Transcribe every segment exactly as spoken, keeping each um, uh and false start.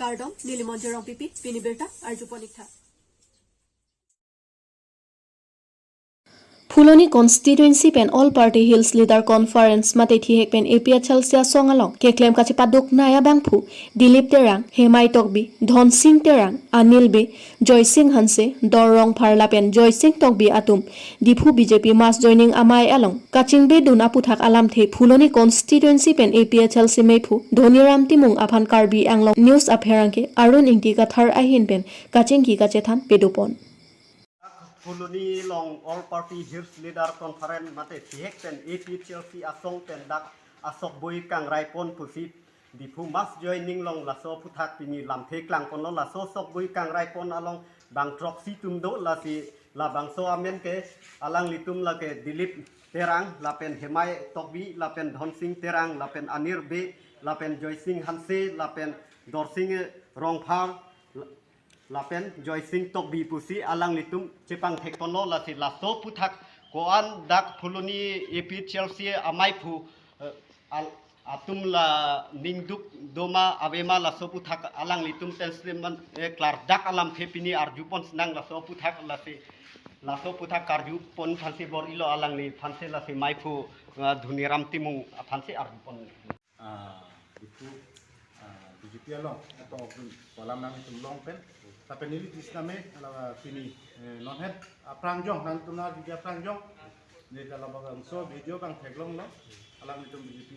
Kardom, neli Monjir Rongpipi, pini birta arjupon ik tha. Phuloni constituency pen All Party Hills Leader Conference mate thihek pen A P H L C asong along keklem kachepaduk nai abangphu Dilip Terang, Hemai Tokbi, Dhonsing Terang, Anil Bey, Joysing Hanse, Dor Rongphar lapen Joysing Tokbi atum Diphu B J P mass joining amei along kachingbedun aputhak alamthe Phuloni constituency pen A P H L C meiphu Dhoniram Timung aphan Karbi Anglong News apherangke Arun Ingti Kathar ahin pen kachingki kachethan pedopon. Phuloni along All Party Hills Leader Conference mate thihek pen A P H L C asong pen dak asokboi kangraipon pusi Diphu mass joining along laso aputhak pini lamthe klangponlo. Laso asokboi kangraipon along bang throksi atum do, lasi labangso amen ke alanglitum lake Dilip Terang lapen Hemai Tokbi lapen Dhonsing Terang lapen Anil Bey lapen Joysing Hanse lapen Dorsing Rongphar lapen Joysing Tokbi pusi alanglitum chepangthekponlo. Lasi laso aputhak ko-an dak Phuloni A P H L C ameiphu, eh, al-, atum la ningduk doma avema laso aputhak alanglitum pen sliman, eh, klardak alamthe pini arjupon sinang laso aputhak. Lasi laso aputhak karjupon aphansi bor-ilo alangliphansi, lasi meiphu, eh, Dhoniram Timung aphansi arjupon. Ah, Diphu, ah, B J P along eto okdun pu alam nangtum long pen. Lapen neli tisname ala pini, eh, non het aphrang jong nangtum na video aphrang jong. Neli labangso video bang theklonglo. Alanglitum B J P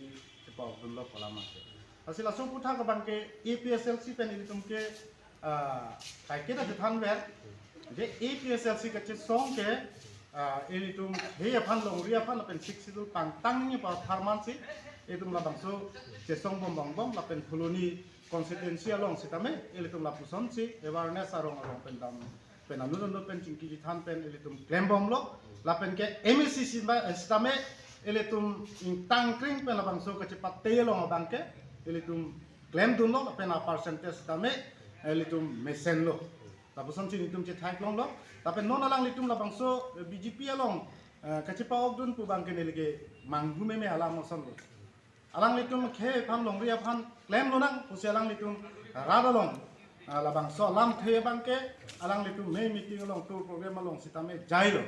chepa-okdunlo pu alam nangke. Lasi laso aputhak abangke A P H L C pen ilitum ke, ah, kaiketa chethanver. Je A P H L C kachesong ke, ah, ilitum khei aphan, longri aphan lapen Sixth Schedule pangtang nangji apharman si itum labangso chesongbom bongbom lapen Phuloni constituency along sitame ilitum lapusonsi awareness arong arong pen dam pen anut anut pen chingki chethan pen ilitum klembomlo. Lapen ke M A C si ba, eh, sitame ilitum ingtang kring pen labangso kachepate along abangke ilitum klemdunlo lapen a-percentage sitame ilitum mesenlo. Lapusonsi nelitum chetheklonglo. Lapen non alanglitum labangso, eh, B J P along, eh, kachepa-okdun pu abangke neli ke manghu meme alam asonlo. Alanglitum khei aphan, longri aphan klemlonang pusi alanglitum rat along, ah, labangso alamthe abangke alanglitum mei meeting along, tour program along sitame jailo.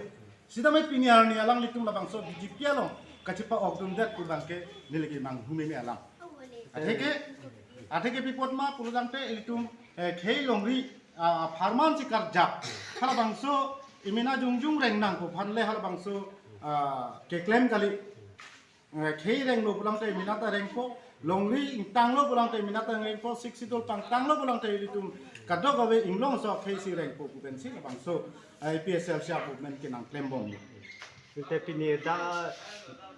Sitame pini arni alanglitum labangso B J P along kachepa-okdundet pu abangke neli ke manghu meme alam. Atheke, atheke pi apot ma pulo tangte ilitum, eh, khei longri, ah, apharman si karjap. Halabangso emena jongjong rengnang pu aphan le halabangso, ah, keklem kali. Eh, khei renglo pu longte emena ta rengpo, longri ingtanglo pu longte emena ta rengpo, Sixth Schedule pangtanglo pu longte ilitum kadokave inglongso akhei si rengpo pu pensi labangso, eh, A P H L C a-movement ke nangklembom. Tangte pini dak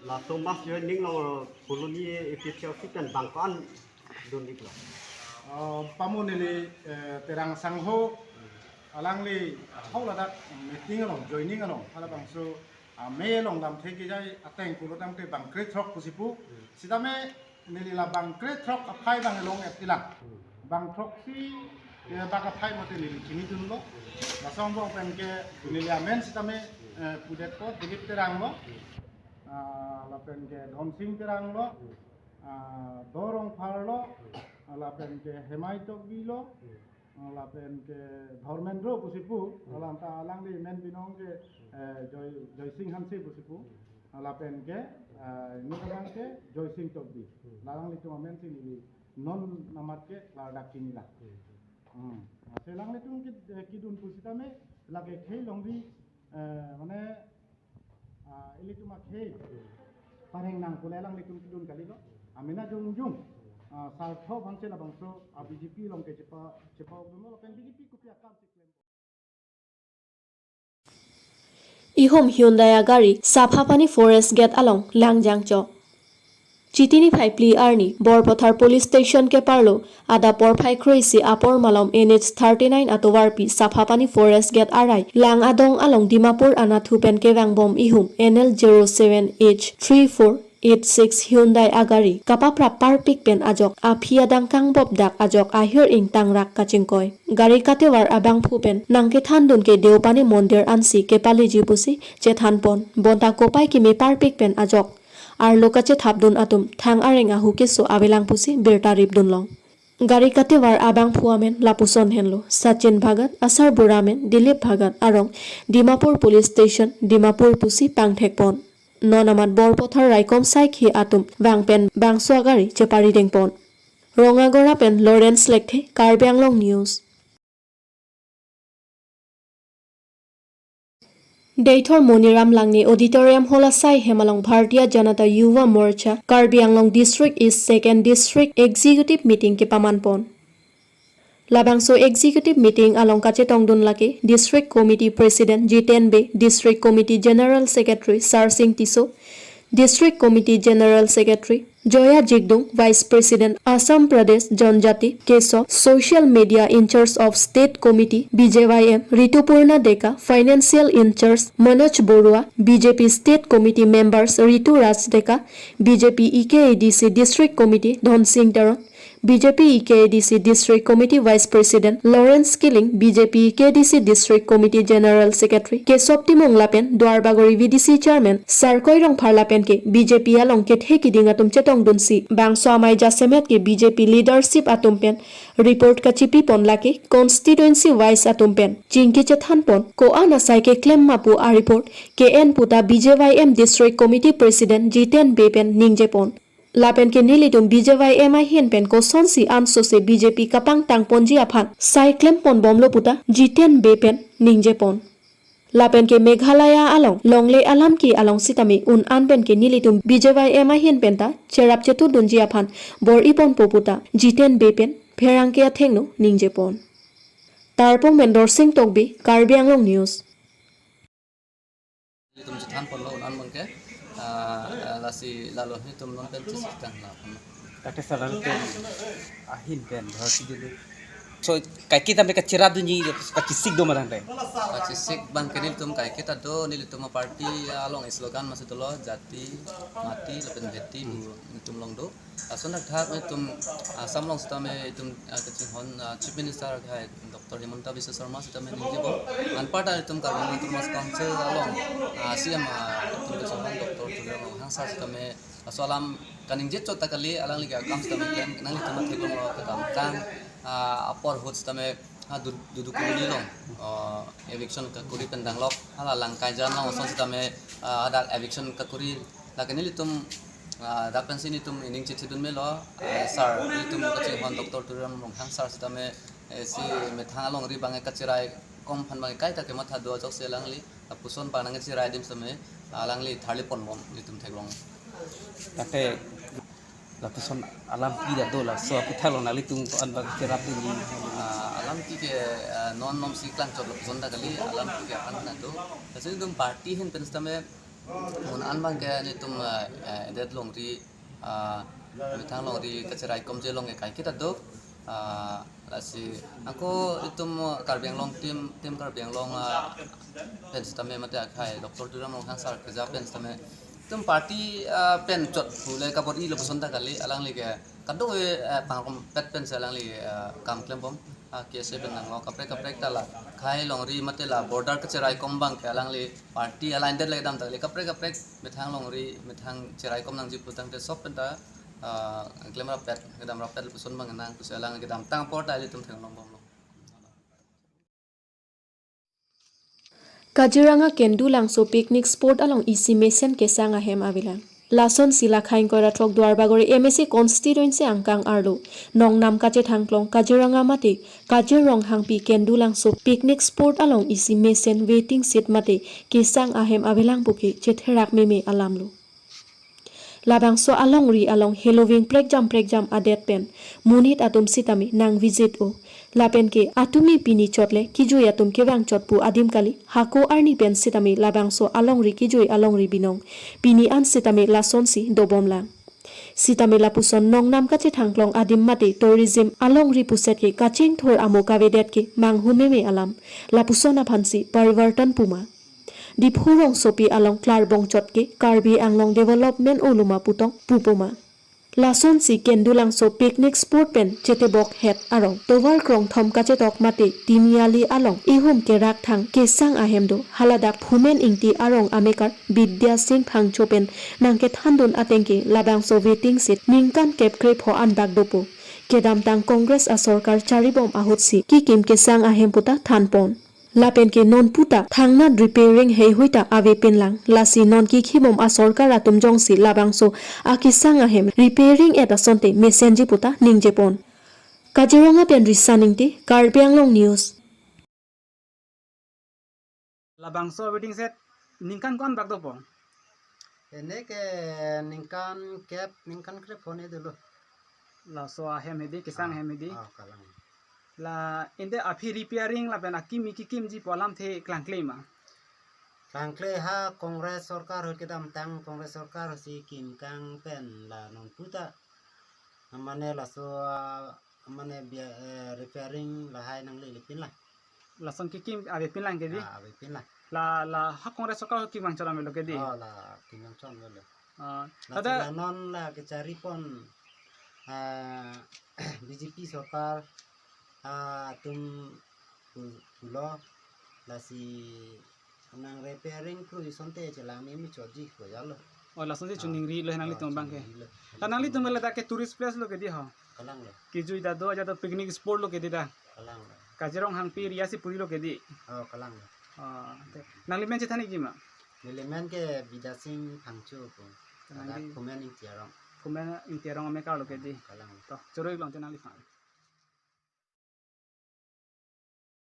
laso mass joining along Phuloni A P H L C pen bang ko-an dun-iklo? Oh, pamo neli, eh, Terang Sangho, alangli hau ladak meeting along, joining along, halabangso amei along lamthe kejai ateng pulo tangte bang krethrok pusi pu. Hmm. Sitame neli la bang krethrok aphai bang elong-et-ilang. Hmm. Bang throksi, eh, bang aphai mate neli chinidunlo. Hmm. Laso angbong pen ke neli amen sitame, hmm, eh, pudetpo Dilip Terang lo. Hmm. Ah, lapen ke Dhonsing Terang lo. Hmm. Ah, Dor Rongphar lo. Hmm. Ah, lapen ke Hemai Tokbi lo. Hmm. Ah, lapen ke Dharmendra pusi pu, hmm, alangta alangli men binong ke, eh, Joy, Joysing Hanse pusi pu. Hmm. Ah, lapen ke, eh, inut abang ke Joysing Tokbi. Hmm. La alanglitum amen si neli non namat ke klardak chinila. Hmm. Hmm. Ah, si alanglitum ke, eh, kedun pusitame, lake khei longri, eh, mane, ah, ilitum akhei pareng nang pule alanglitum kedun kalilo. Amena jongjong, ah, sartho aphansi labangso, ah, B J P along ke chepa, chepa-okdunlo lapen B J P kopi akam si klem. Ihum Hyundai agari Saphapani Forest Gate along langjangcho. Chiti niphai phli arni Borpathar Police Station keparlo adap porphai kre-isi apor malom N H thirty-nine atovarpi Saphapani Forest Gate arai lang adong along Dimapur anatthu pen kevangbom ihum N L zero seven H three four eight six Hyundai agari kapaprap parpik pen ajok aphi adang kangbop dak ajok ahir ingtangrak kachingkoi. Gari katevar abangphu pen nangkethandun ke Deopani Mondir ansi kepaleji pusi chethanpon. Bonta kopai keme parpik pen ajok arlo kachethapdun atum thang areng ahu keso avelang pusi birta ripdunlong. Gari katevar abangphu amen lapuson henlo, Sachin Bhagat, asarbura amen Dilip Bhagat, arong Dimapur Police Station, Dimapur pusi pangthekpon. Non amat Borpathar raikom saikhi atum vang pen bangso agari cheparidengpon. Rongagora pen Lawrence Lekthe, Karbi Anglong News. Deithor Moniram Langne Auditorium Hall asai hem along Bharatiya Janata Yuva Morcha Karbi Anglong District East Second District Executive Meeting kepamanpon. Labangso Executive Meeting along kachetongdun lake District Committee President Jiten Bey, District Committee General Secretary Sarsing Tisso, District Committee General Secretary Joya Jigdung, Vice President Assam Pradesh Janjati Kesop, Social Media in-charge of State Committee B J Y M Rituparna Deka, Financial in-charge Manoj Borua, B J P State Committee members Ritu Raj Deka, B J P E K A D C District Committee Dhonsing Teron, B J P E K A D C District Committee Vice President Lawrence Killing, B J P E K A D C District Committee General Secretary Kesop Timung lapen Duarbagori V D C Chairman Sarkoi Rongphar lapen ke B J P along kethe kiding atum chetongdunsi bangso amei jasemet ke B J P leadership atum pen report kachipipon lake constituency wise atum pen chingki chethanpon, ko-an asai keklem ma pu a-report ke-en puta B J Y M District Committee President Jiten Bey pen ningjepon. Lapen ke nelitum B J Y M ahin pen kosonsi ansose B J P kapangtangponji aphan sai klemponbomlo puta Jiten Bey pen ningjepon. Lapen ke Meghalaya along longle alam ke along sitame un-an pen ke nelitum B J Y M ahin pen ta cherap chetudunji aphan bor-iponpo puta Jiten Bey pen pherangke athengno ningjepon. Tarpung pen Dorsing Tokbi, Karbi Anglong News. Nelitum chethanponlo un-an abangke, ah, ah, lasi lalo nelitum non pen chesik tanglo. Tate sir, nelitum ahin pen bharti dulu. So, kaike tame kacherapdunji, kachesik do ma tangte? Kachesik abangke nelitum kaike ta do, nelitum a-party along slogan masi dolo, jati, mati, lapen bheti, pu nelitum along do. Lason thakthak nelitum Assam along sitame itum, ah, kachinghon, ah, Chief Minister akhai Doctor Himanta Biswa Sarma sitame ningjebom. Anparta itum Karbi Anglong Autonomous Council along, ah, C M, ah, itum kachinghon Doctor Tuliram Ronghang sir sitame laso alam kaningje chot ta kali, alangli ke akam sitame klem, nanglitum theklonglo kedamtang, ah, apor ahut sitame, ah, du-, dudu kuri along, ah, eviction kakuri pen danglok, hala Langkaijan along ason sitame, ah, hadak eviction kakuri, lake nelitum, ah, dak pensi nelitum ining chethedun melo, ah, sir, nelitum kachinghon Doctor Tuliram Ronghang sir sitame, eh, si methang alongri abangke kacheraikom aphan abangke kaita kematha do ajoksi alangli lapuson panang cherai adim sitame alangli tharliponbom nelitum theklong. Tate lapuson alam pi ta do, laso aputhak along nanglitum ko-an abang cherapdunji? Ah, alam pi ke, ah, non nomsi klangchot lapuson ta kali, alam pi ke aphan ta do. Lasi nelitum party ahin pen sitame un-an abangke nelitum, ah, ah, edet longri, ah, methang longri kacheraikomji along ke kaike ta do. Ah, lasi ako itum Karbi Anglong team, team Karbi Anglong, ah, pen sitame mate akhai Doctor Tuliram Ronghang sir keja pen sitame itum party, ah, pen chot pule kabor-i lapuson ta kali, alangli ke kadokave, ah, pangrumpet pensi alangli, ah, kam klembom, ah, K S A pen nanglo kaprek kaprek ta la khei longri mate la border kacheraikom abangke alangli party along det le kedam ta kali, kaprek kaprek methang longri methang cheraikom nangji pu tangte sop pen ta, ah, klem rapet kedam rapet lapuson abang nang pusi alang kedamtang apor ta ilitum theklongbomlo. Kaziranga Kendulangso picnic spot along isi mesen kesang ahem avelang. Lasonsi lakhai ingkoi ra throk Duarbagori M A C constituency angkang arlo Nongnam kachethangklong Kaziranga mate Kazir Ronghangpi Kendulangso picnic spot along isi mesen waiting shed mate kesang ahem avelang puke chetherak meme alamlo. Labangso alongri along heloving prekjam prekjam adet pen monit atum sitame nang visit o. Lapen ke atumi pini chot le kijui atum kevang chot pu adim kali, hako arni pen sitame labangso alongri kijui alongri binong. Pini an sitame lasonsi dobomlang. Sitame lapuson Nongnam kachethangklong adim mate tourism alongri puset ke kachingthur amo kavedet ke manghu meme alam. Lapuson aphansi parivartan puma. Diphu rongsopi along klarbong chot ke Karbi Anglong development oluma putong pupoma. Lasonsi Kendulangso picnic spot pen chetebok het arong tovar krongthom kachetok mate Tiniali along ihum kerak thang kesang ahem do, haladak Phumen Ingti arong amekar Bidya Sing Phangcho pen nangkethandun atengke labangso waiting shed ningkan kep krepho anbak dopo. kedamtang Congress asorkar charibom ahutsi kekim kesang ahem puta thanpon. Lapen ke non puta thangnat repairing heihui ta avepinlang, lasi non kekhibom asorkar atum jongsi labangso akesang ahem repairing et asonte mesenji puta ningjepon. Kaziranga pen Risa Ingti, Karbi Anglong News. Labangso wedding set ningkan ko-an bak dopo? Ene ke ningkan kep, ningkan krep hone dolo. Laso ahem hedi, kesang, ah, ahem hedi. Ah, kalang. La ente aphi repairing lapen akimi kekimji pu alamthe klangkle ma? Klangkle ha, Congress sorkar ahut kedamtang Congress sorkar ahutsi kimkang pen la non puta mane laso, ah, mane bia, eh, repairing lahai nanglelepinlang. Lason kekim avepinlang kedi? Ah, avepinlang. La, la ha Congress sorkar ahut kevang choram avelo kedi? Oh, la kevang choram avelo. Ah, lasi tada la non la kecharipon, ah, B J P sorkar, ah, atum pu-, pulo, lasi nang repairing kroi asonte chelang me muchotji ko jalo. Oh, lasonsi, ah, choningri lo nanglitum, oh, abang ke. Choningri lo. La nanglitum ke ladak ke tourist place lo kedi ho? Kalang lo. Kejui ta do, aja do picnic spot lo kedi ta. Kalang lo. Kazirong Hangpi area si puri lo kedi. Oh, kalang lo. Oh, te. Nangli men chethan ikji ma? Neli men ke Bidya Sing Phangcho ko. Nangli? Ladak Khumen Ingti arong. Khumen Ingti arong amekar lo kedi. Kalang lo. To, choro-ik longte nangliphan.